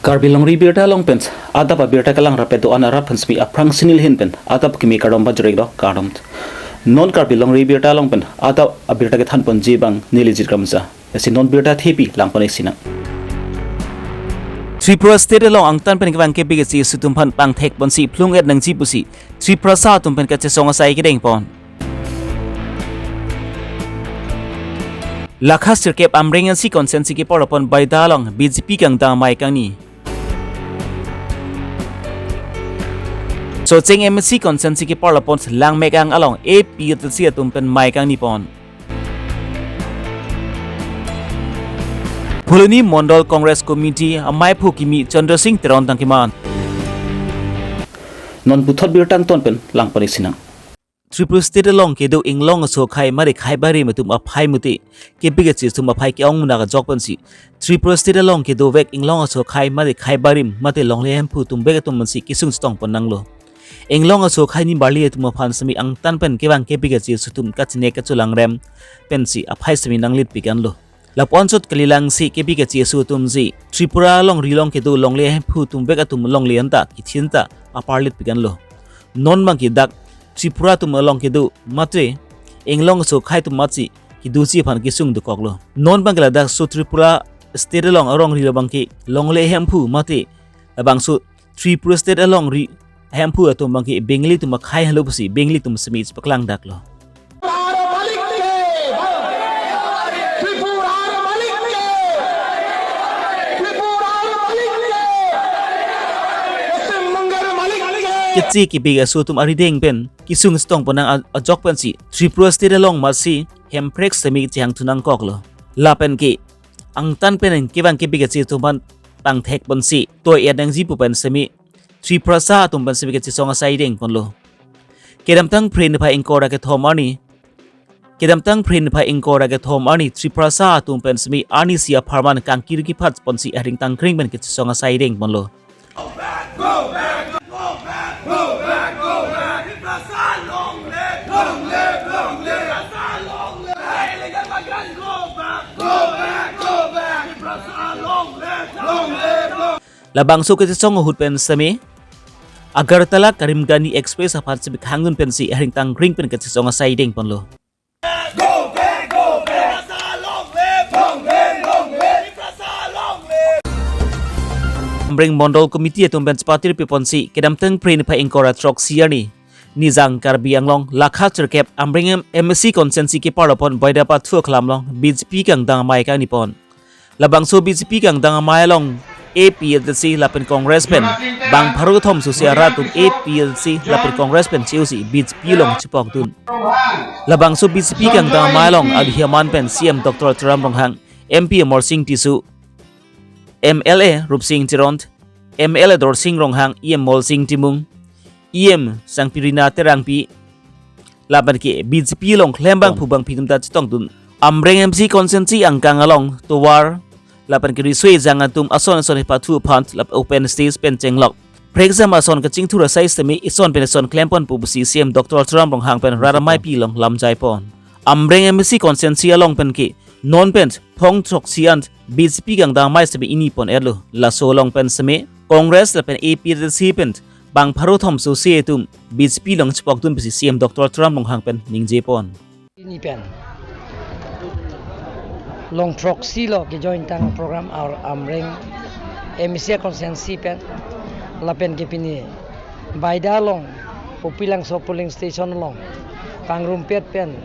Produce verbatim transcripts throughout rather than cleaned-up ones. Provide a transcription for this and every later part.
Karbi Longri Birta along pen adap abirta kelang rapet do-an arat aphan semi aphrang sinil hin pen adap kimi kardom pajirek do kardom. Non Karbi Longri Birta along pen adap abirta kethanponji abang neli Jit Kramsa. Lasi non birta thepi langpon-ik sinang. Tripura State along angtan pen kevang kepiketsi aso atum aphan pangthekponsi phlung-et nangji pusi Tripura sa atum pen kachesong asai kedengpon. Lakha sirkep Amreng M C constituency kepar lapon Baida along B J P kangdang amei kangni. Socheng M C constituency kepar lapon Langmekang along A P H L C atum pen mei kangnipon. Phuloni Mondol Congress Committee ameiphu kimi Chandra Singh Teron tangkiman. Non puthot birta angton pen langpon-ik sinang. Tripura State along kedo inglong aso akhei mate khei barim atum aphai mate kepiketsi atum aphai ke-ong munak ajok pensi Tripura State along kedovek inglong aso akhei mate khei barim mate longle hemphu atum bek atum pensi kesung chetongpon nanglo. Inglong aso akhei ni barli atum aphan semi angtan pen kevang kepiketsi aso atum kachine kacholangrem pensi aphai semi nanglitpik anlo. Lapu-an chot kalilang si kepiketsi aso atum si Tripura alongri along kedo longle hemphu atum bek atum longle anta kethin ta aparlitpik anlo. Non abangke dak Tripura atum along kedo mate inglong aso akhei atum matsi kedosi aphan kesung dokoklo. Non abangke ladak so Tripura State along arongri abangke longle hemphu mate labangso Tripura State alongri hemphu atum abangke Bengali atum akhei henlo pusi Bengali atum semi chepaklangdaklo. Ketsi kepik aso atum arideng pen kesung chetongpon nang a-, ajok pensi Tripura State along matsi Hemprek semi chehangthu nangkoklo. Lapen ke angtan pen kevang kepiketsi atum aphan pangthekponsi toi-et nangji pu pen semi Tripura sa atum pen semi kachesong asai dengponlo. Kedamtang Phre niphai ingkoi ra kethom arni, kedamtang Phre niphai ingkoi ra kethom arni Tripura sa atum pen semi arnisi apharman kangkir kephatponsi aring tangkring pen kachesong asai dengponlo. Labangso kachesong ahut pen semi Agartala Karimganj Express aphan semi khangdun pensi aring tangkring pen kachesong asai dengponlo. Amreng Mondol Committee atum pen chepatir piponsi kedamtang Phre niphai ingkoi ra throksi arni Nijang Karbi Anglong Lakha sirkep Amreng M-, M A C constituency kepar lapon Baida pathu aklam along B J P kangdang amei kangnipon. Labangso B J P kangdang amei along A P H L C lapen Congress pen bang pharo kethom sose arat atum A P H L C lapen Congress pen che-osi B J P along chepokdun. Labangso B J P kangdang amei along aduhi aman pen C M Doctor Tuliram Ronghang, M P Amarsing Tisso, M L A Rupsing Teron, M L A Dorsing Ronghang, E M Molsing Timung, E M Sangpirina Terangpi, lapen ke B J P along klem bangphu bangphi atum ta chetongdun. Amreng M C constituency angkang along tovar lapen ke riso ejang atum ason ason kepathu aphan lap open stage pen chenglok. Prekjam ason kachingthur asai semi ison pen ison klemponpo pusi C M Doctor Tuliram Ronghang pen rat ameipi along lamjaipon. Amreng M A C constituency along pen ke non pen phong throksi an B J P kangdang amei semi inipon-etlo. Laso along pen semi Congress lapen A P H L C pen bang pharo thom sose atum B J P along chepokdun pusi C M Doctor Tuliram Ronghang pen ningjepon. Ini pen long throksi lo ke join tang program ar Amreng M A C constituency pen lapen ke pini Baida along Upilangso polling station along pangrumpet pen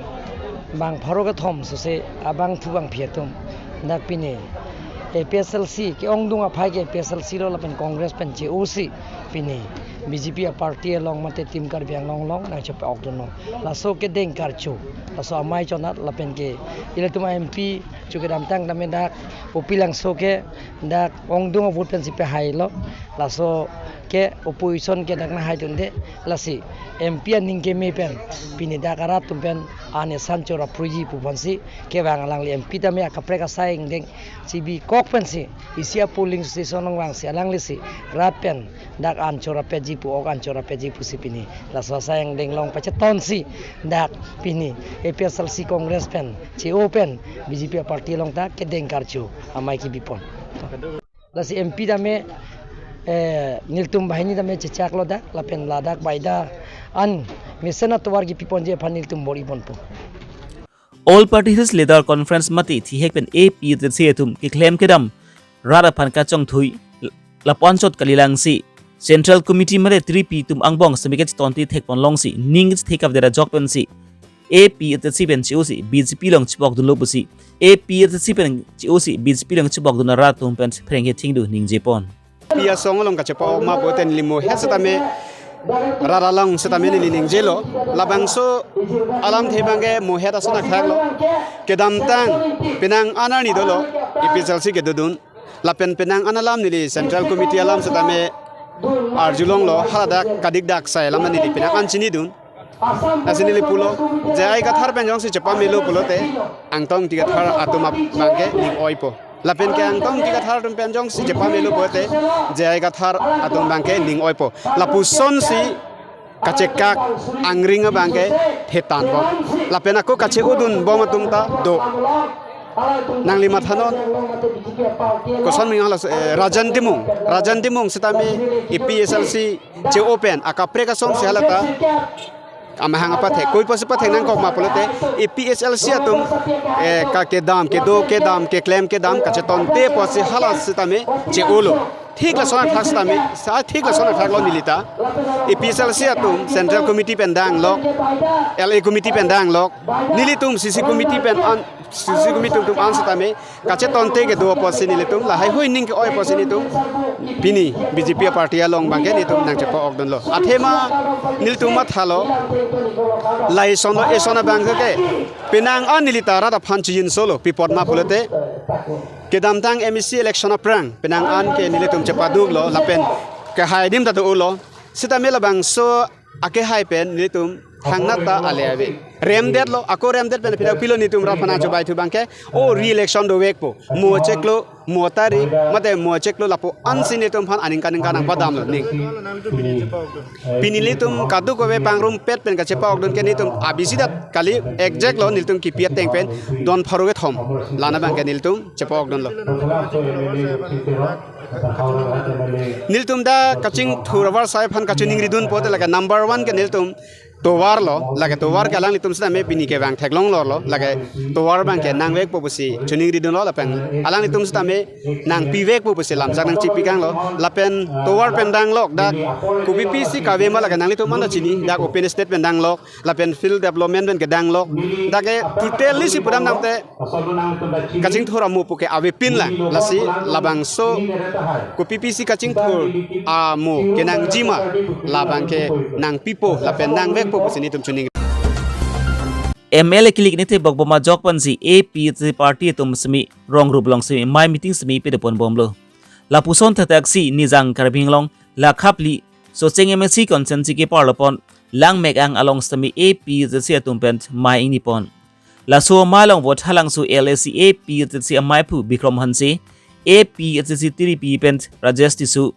bang pharo kethom sose abangphu bangphi atum dak pini A P H L C ke-ongdung aphai ke A P H L C lo lapen Congress pen che-osi pini B J P aparty along mate Team Karbi Anglong along nangchepa-okdunlo. Laso kedeng karcho, laso amei chonat lapen ke ilitum M P chu kedamtang tame dak Upilangso ke dak ongdung avote pensi pehailo. Laso ke opposition ke dak nanghaidunde. Lasi M P aning keme pen pini dak arat atum pen an esan chora pruji pu aphansi kevang alangli M P tame akaprek asai angdeng chibikok pensi isi apolling station along vangsi alanglisi rat pen dak an chorapetji pu, ok an chorapetji pusi pini laso asai angdeng along pachetonsi dak pini A P H L C Congress pen che-o pen B J P aparty along ta kedeng karcho amei kebipon. Lasi M P tame, eh, nelitum banghini tame chechaklo dak, lapen ladak baida an mesen atovar kipiponji aphan nelitum bor-iponpo. All Party Hills Leader Conference mate thihek pen A P H L C atum keklem kedam rat aphan kachongthui lapu-an chot kalilangsi Central Committee mate tiripi atum angbong semi kachetonte thekponlongsi ning kachethekap dera jok pensi A P H L C pen che-osi B J P along chepokdunlo pusi, A P H L C pen che-osi B J P along chepokdun arat atum pen phreng kethingdu ningjepon. Pi asong along kachepa-ok ma pute neli mohet setame, rat along setame neli ningjelo. Labangso alamthe abangke mohet ason athaklo. Kedamtang penang an arni dolo A P H L C kedodun. Lapen penang an alam neli Central Committee alam setame arjulonglo, haladak kadikdak sai alam neli penang an chinidun. Lasi neli pulo, J I Kathar pen jongsi chepamelo pulote, Angtong Ingti Kathar atum abangke ning oipo. Lapen ke Angtong Ingti Kathar atum pen jongsi chepamelo pulote, J I Kathar atum abangke ning oipo. Lapusonsi kachekak angring abangke thetan bom. Lapen ako kache-odun bom atum ta do. Nangli mathanon. Koson ming hala, eh, Rajan Timung. Rajan Timung setame A P H L C che-o pen akaprek asong si halata amahang apathek. Koi apotsi pathek nangkok ma pulote A P H L C atum, eh, ka kedam, kedo kedam, keklem kedam, kachetonte apotsi hala setame che-olo. Thik lason athak setame, sa thik lason athaklo nelita. A P H L C atum Central Committee pen danglok, L A Committee pen danglok, nelitum C C Committee pen an, C C Committee atum an setame kachetonte kedo apotsi nelitum, lahai hui ning ke-oi apotsi nelitum pini B J P party along abangke nelitum nangchepa-okdunlo. Athema nelitum mathalo, lason lo eson abangke penang an nelita rat aphan chijinsolo, pi apot ma pulote kedamtang M A C election aphrang penang an ke nelitum chepaduklo, lapen kehai adim ta do-olo. Setame labangso akehai pen nelitum thangnat ta ale ave. Remdetlo, ako remdet pen pina pilo nelitum rat aphan achobai thu abangke, o re-election dovekpo. Mo chiklo, mo tarik, mate mo chiklo lapu-ansi nelitum aphan aningkan aningkan nangpadamlo ning. Pini nelitum kadokave pangrumpet pen kachepa-okdun ke nelitum abisi dat kali, exact lo nelitum kipi ateng pen don pharo kethom. La-an abangke nelitum chepa-okdunlo. Nelitum dak kachingthur avarsai aphan kachiningridun pote lake number one ke nelitum tovar lo, lake tovar ke alanglitum setame pini kevang theklonglorlo, lake tovar abangke nangvekpo pusi chiningridunlo lapen alanglitum setame nangpivekpo pusi lamjak nangchipikanglo, lapen tovar pen danglok dak kopi pisi kave ma lake nanglitum anta chini, dak open stage pen danglok, lapen field development pen kedanglok, dak ke totally si pudam nangte kachingthur amo pu ke avepinlang, lasi labangso kopi pisi kachingthur amo kenangji ma, labangke nangpipo lapen nangvekpo pusi nelitum chining. M L A kilik nite bokboma jok pensi A P H L C party atum semi rong rup along semi amei meeting semi pidepon bomlo. Lapuson thakthak si Nijang Karbi Anglong la khapli Socheng M A C constituency keparlopon Langmek-ang along semi A P H L C atum pen amei ingnipon. Laso amei along Vothatlangso L A C A P H L C ameiphu Bikrom Hanse, A P H L C tiripi pen Rajesh Tisso,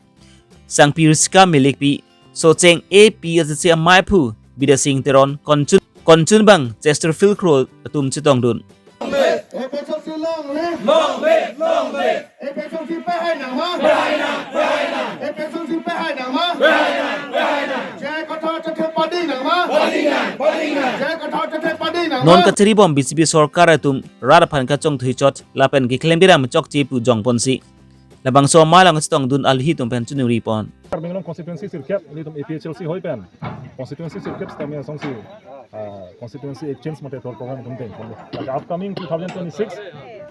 Sangpi Risika Melekpi, Socheng A P H L C ameiphu Bidya Sing Teron, Konchun, Konchunbang Chesterfield Kro atum chetongdun. Long live, long live. A P H L C long live. A P H L C pehai nangma. Pehai nang, pehai nang. A P H L C pehai nangma. Pehai nang, pehai nang. J I Kathar chethe padi nangma. Padi nang, padi nang. J I Kathar chethe padi nangma. Non kachiri bom B J P sorkar atum rat aphan kachongthui chot lapen keklem kedam chokche pu jongponsi labangso amei along chetongdun alhi atum pen chiningripon. Karbi Anglong constituency sirkep, nelitum A P H L C hoi pen constituency sirkep setame asongsi, ah, constituency exchange mate tour program atum dengponlo. Lake upcoming two thousand twenty-six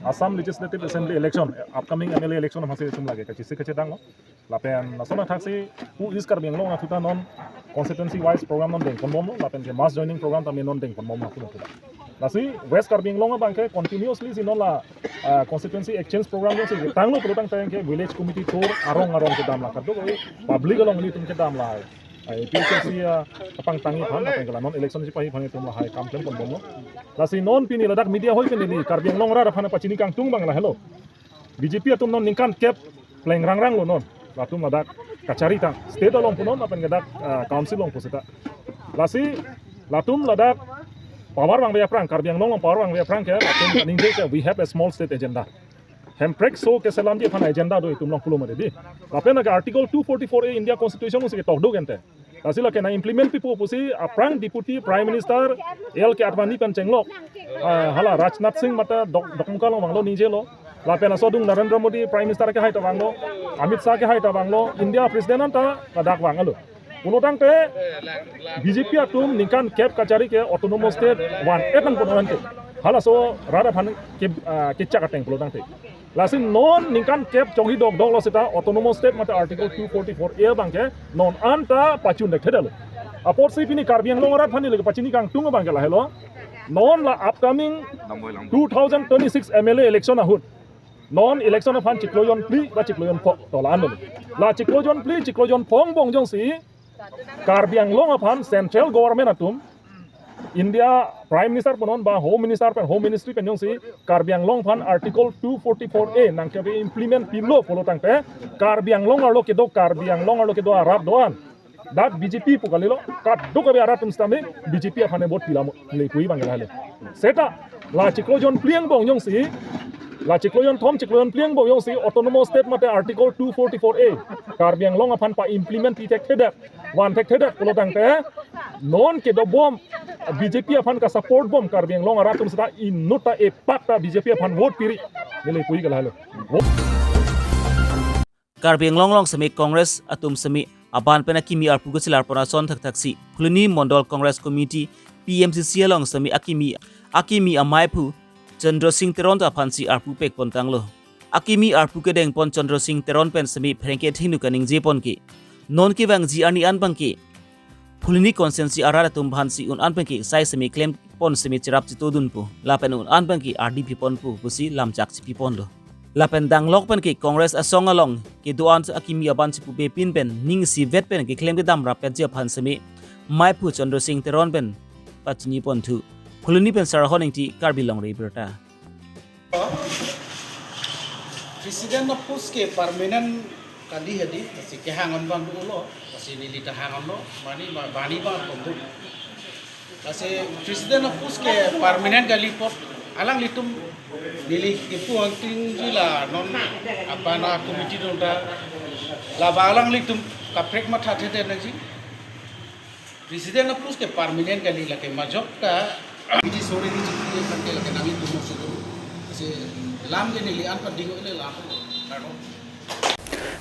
Assam Legislative Assembly election, upcoming M L A election amatsi itum lake kachisi kachedanglo. Lapen lason athaksi pu East Karbi Anglong athuta non constituency wise program non dengponbomlo, lapen ke mass joining program tame non dengponbomlo pu athuta. Lasi West Karbi Anglong abangke continuously si non la, ah, constituency exchange program jongsi tanglo pulotangte ke village committee tour arong arong kedam la, kadokave public along nelitum kedam la. Ah, A P H L C, ah, apangtangji aphan, apang ke la non election chepahiji aphan itum lahai kam klemponbomlo. Lasi non pini ladak media hoi pen neli Karbi Anglong arat aphan pachini kangtung abang lahelo. B J P atum non ningkan kep pleng rangranglo non. Latum ladak kachari tang. State along pu non lapen ke dak, ah, council along pu seta. Lasi latum ladak power vangve aphrang, Karbi Anglong along power vangve aphrang ke, latum kaningje ke we have a small state agenda. Hemprek so keselamji aphan agenda do itum along pulo mati di. Lapen ke Article two forty-four A India Constitution si ketok do gente. Lasi lake nang implement pipo pusi aphrang Deputy Prime Minister L K Advani pen chenglok, ah, hala Rajnath Singh mate dok dokmukal vanglo nijelo. Lapen laso adung Narendra Modi Prime Minister akehai ta vanglo, Amit Shah akehai ta vanglo, India President anta ladak vanglo. Pulo tangte B J P atum ningkan kep kachari ke autonomous state van-et nangpo nangke. Halaso rat aphan ke, ah, kechak ateng pulo tangte. Lasi non ningkan kep chonghi dokdoklo seta autonomous state mate Article two forty-four A abangke non anta pachun dekthedetlo. Apotsi pini Karbi Anglong arat aphan neli pachini kangtung abangke lahelo. Non la upcoming two thousand twenty-six M L A election ahut, non election aphan chiklo jonphli ba chiklo jonpho to la-an lo. La chiklo jonphli chiklo jonpho angbong jongsi Karbi Anglong aphan central government atum, India Prime Minister punon ba Home Minister pen Home Ministry pen jongsi Karbi Anglong aphan Article two forty-four A nangkepi implement pilo pulo tangte, Karbi Anglong arlo kedo, Karbi Anglong arlo kedo arat do-an, dak B J P pu kalilo, kadokave arat atum sitame B J P aphan vote pilamo, neli pu abang lahelo. Seta la chiklo jonphli angbong jongsi, la chiklo jonthom chiklo jonphli angbong jongsi autonomous state mate Article two forty-four A Karbi Anglong aphan pa-implement pi thekthedet, van thekthedet pulo tangte, non kedobom B J P aphan ka-support bom Karbi Anglong arat atum seta inutta epak ta B J P aphan vote piri, neli pu ke lahelo. Karbi Anglong along semi Congress atum semi aban pen akimi arpu kechelar pon ason thakthaksi Phuloni Mondol Congress Committee, P M C C along semi akimi, akimi amei aphu Chandra Singh Teron ta aphansi arpu pek pon tanglo. Akimi arpu kedeng pon Chandra Singh Teron pen semi pherangke thengno kaningje pon ke, non kevangji arni an abangke Phuloni constituency arat atum aphansi un an abangke sai semi klem pon semi cherap chitodunpo, lapen un an abangke ardi pi ponpo pusi lamchak chipi ponlo. Lapen danglok pen ke Congress asong along kedo-an akimi aban chipupe pin pen ning isivet pen keklem kedam rapetji aphan semi mei aphu Chandra Singh Teron pen pachini ponthu. Phuloni pen Sarahon Ingti, Karbi Longri Abirta. President a-post ke permanent kali hadi, lasi kehang an abang dolo, lasi neli ta hang anlo, bani ba-, bani abang ponduk. Lasi President a-post ke permanent kali apot, alanglitum neli kipu hangtingji la non apana committee dong ta, la ba alanglitum kaprek matha thede nangji. President a-post ke permanent kali, lake majok ta. Iji sore ni chikti kan ke lake nangli tumo sudu. Lasi lam ke neli an pading le lam. Kardom.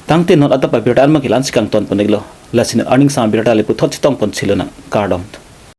Tangte non adap abirta an abangke la-ansi kangton pon iklo. Lasi non arni angsam abirta le puthot chetong pon chilonang. Kardom.